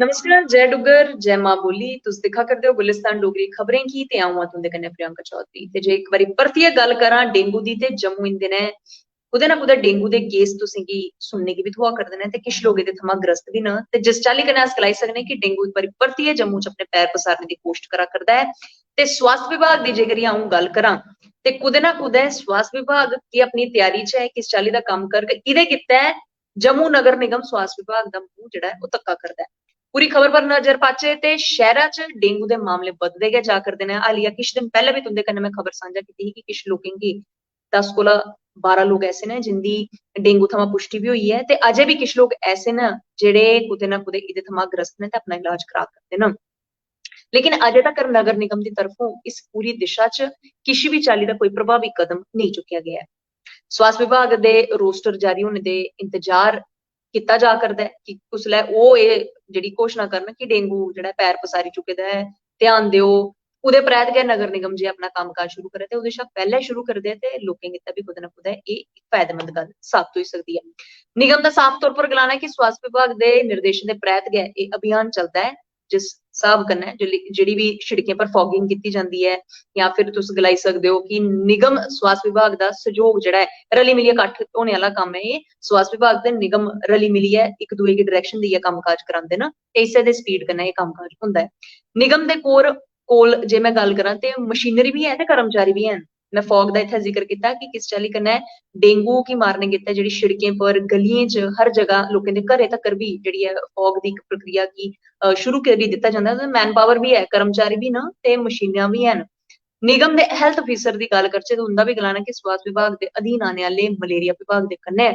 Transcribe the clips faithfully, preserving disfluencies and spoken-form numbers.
नमस्कार, जय डुग्गर, जय मां बोली। तुस दिक्खा करदे ओ गुलिस्तान डोगरी खबरें गी ते अ'ऊं आं तुं'दे कन्नै प्रियंका चौधरी। ते जे इक बारी परतियै गल्ल करां डेंगू दी, ते जम्मू इन दिनें कुतै ना कुतै डेंगू दे केस तुसेंगी सुनने गी बी थ्होआ करदे न ते किश लोक एह्दे थमां ग्रस्त बी न। ते जिस चाल्ली कन्नै अस गलाई सकने कि डेंगू इक बारी परतियै जम्मू च अपने पैर पसारने दी कोशट करा करदा ऐ, ते स्वास्थ्य विभाग दी जेकर अ'ऊं गल्ल करां, ते कुतै ना कुतै स्वास्थ्य विभाग की अपनी त्यारी च ऐ, किस चाल्ली दा कम्म करग, एह्दे गित्तै जम्मू नगर निगम स्वास्थ्य विभाग दा मूंह जेह्ड़ा ऐ, ओह् तक्का करदा ऐ। पूरी खबर पर नजर पाचै ते शैह्रा च डेंगू दे मामले बधदे गै जा करदे न। हालिया किश दिन पैह्लें बी तुं'दे कन्नै में खबर सांझा कीती ही कि किश लोकें गी दस कोला बारां लोक ऐसे न जिंदी डेंगू थमां पुश्टि बी होई ऐ, ते अजें बी किश लोक ऐसे न जेह्ड़े कुतै ना कुतै एह्दे थमां ग्रस्त न ते अपना इलाज करा करदे न। लेकिन अजें तकर नगर निगम दी तरफों इस पूरी दिशा च किश बी चाल्ली दा कोई प्रभावी कदम नेईं चुक्केआ गेआ ऐ। स्वास्थ्य विभाग दे रोस्टर जारी होने दे इंतजार कीता जा करदा ऐ कि कुसलै ओह् एह् जेह्ड़ी घोशणा करन कि डेंगू जेह्ड़ा पैर पसारी चुके दा ऐ, ध्यान देओ, ओह्दे परैंत गै नगर निगम जे अपना कम्मकाज शुरू करै ते ओह्दे शा पैह्लें शुरू करी देऐ ते लोकें गित्तै बी कुतै ना कुतै एह् इक फायदेमंद गल्ल साबत होई सकदी ऐ। निगम दा साफ तौर पर गलाना ऐ कि स्वास्थ्य विभाग दे निर्देशन दे परैंत गै एह् अभियान चलदा ऐ, जिस स्हाब कन्नै जेल्लै, जेह्ड़ी बी शिड़कें पर फॉगिंग कीती जंदी ऐ जां फिर तुस गलाई सकदे ओ कि निगम स्वास्थ्य विभाग दा सैह्योग जेह्ड़ा ऐ, रली मिलियै कट्ठ होने आह्ला कम्म ऐ एह्। स्वास्थ्य विभाग ते निगम रली मिलियै इक दूए गी डायरैक्शन देइयै कम्मकाज करांदे न ते इस्सै दे स्पीड कन्नै एह् कम्मकाज होंदा ऐ। निगम दे कोर, कोल जे में गल्ल करां ते मशीनरी बी ऐ ते कर्मचारी बी हैन। में फॉग दा इत्थै जिक्र कीता कि किस चाल्ली कन्नै डेंगू गी मारने गित्तै जेह्ड़ी शिड़कें पर, गलियें च, हर जगह लोकें दे घरें तक्कर बी जेह्ड़ी ऐ फॉग दी इक प्रक्रिया गी, अ, शुरू करी दित्ता जंदा ऐ। मैन पावर बी ऐ, कर्मचारी बी न ते मशीनां बी हैन। निगम दे हैल्थ अफसर दी गल्ल करचै ते उं'दा बी गलाना कि स्वास्थ्य विभाग दे अधीन आने आह्ले मलेरिया विभाग दे कन्नै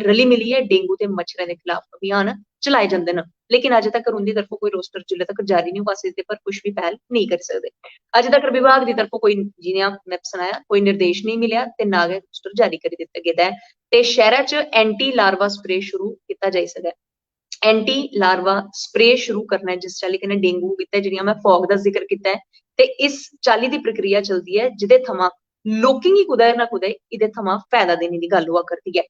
रली मिलियै डेंगू ते मच्छरें दे खिलाफ अभियान चलाए जंदे न, लेकिन अजें तक्कर उं'दी तरफों कोई रोस्टर जिसलै तक्कर जारी नेईं होआ, अस इसदे पर कुछ बी पैह्ल नेईं करी सकदे। अजें तक्कर विभाग दी तरफों कोई, जि'यां में सनाया, कोई निर्देश नेईं मिलेआ ते ना गै रोस्टर जारी करी दित्ता गेदा ऐ। ते शैह्रा च एंटी लार्वा स्प्रे शुरू कीता जाई सकदा ऐ। एंटी लार्वा स्प्रे शुरू करना ऐ, जिस चाल्ली कन्नै डेंगू गित्तै, जि'यां में फॉग दा जिक्र कीता ऐ, ते इस चाल्ली दी प्रक्रिया चलदी ऐ जिदे थमां लोकें गी कुतै ना कुतै एह्दे थमां फायदा देने दी गल्ल होआ करदी ऐ।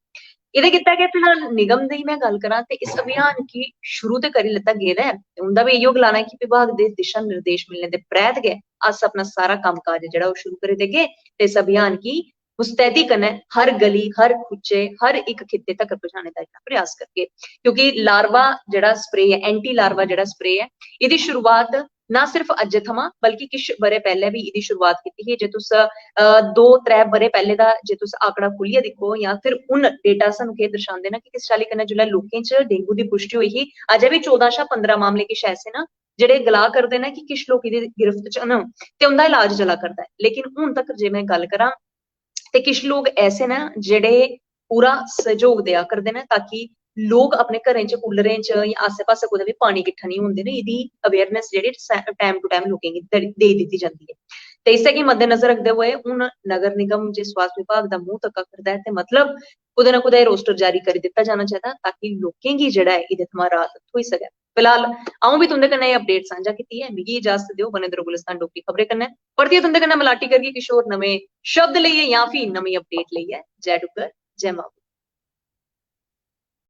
एह्दे गित्तै गै फिलहाल निगम दी में गल्ल करां ते इस अभियान गी शुरू ते करी लैता गेदा ऐ। ते उं'दा बी इ'यो गलाना ऐ कि विभाग दे दिशा निर्देश मिलने दे परैंत गै अस अपना सारा कम्मकाज जेह्ड़ा ओह् शुरू करी देगे ते इस अभियान गी मुस्तैदी कन्नै हर गली, हर कुच्चे, हर इक खित्ते तक पजाने दा जेह्ड़ा प्रयास करगे। क्योंकि लार्वा जेह्ड़ा स्प्रे ऐ, एंटी लार्वा जेह्ड़ा स्प्रे ऐ, एह्दी शुरुआत ना सिर्फ अज्जै थमां बल्कि किश ब'रे पैह्लें बी एह्दी शुरुआत कीती ही। जे तुस, अ, दो त्रै ब'रे पैह्लें दा जे तुस आंकड़ा खोलियै दिक्खो जां फिर हून डेटा सानूं केह् दर्शांदे न कि किस चाल्ली कन्नै जिसलै लोकें च डेंगू दी पुश्टि होई ही, अजें बी चौदां शा पंदरां मामले किश ऐसे न जेह्ड़े गला करदे न कि किश लोक एह्दी गिरफ्त च न ते उं'दा इलाज चला करदा ऐ। लेकिन हून तक जे में गल्ल करां ते किश लोक ऐसे न जेह्ड़े पूरा सैह्योग देआ करदे न ताकि लोक अपने घरें च, कूलरें च जां आस्सै पास्सै कुतै बी पानी किट्ठा निं होन देन। एह्दी awareness जेह्ड़ी टै-, time to time लोकें गी दे-, देई दित्ती जंदी ऐ। ते इस्सै गी मद्देनजर रखदे होए हून नगर निगम जे स्वास्थ्य विभाग दा मूंह तक्का करदा ऐ ते मतलब कुतै ना कुतै एह् रोस्टर जारी करी दित्ता जाना चाहिदा ताकि लोकें गी जेह्ड़ा ऐ एह्दे थमां राहत थ्होई सकै। फिलहाल अ'ऊं बी तुं'दे कन्नै एह् अपडेट सांझा कीती ऐ। मिगी इजाजत देओ, बने दे र'वो गुलिस्तान डोगरी खबरें कन्नै। परतियै तुं'दे कन्नै मलाटी करगी किश होर नमें शब्द लेइयै जां फ्ही नमीं अपडेट लेइयै। जय डुग्गर, जय मां।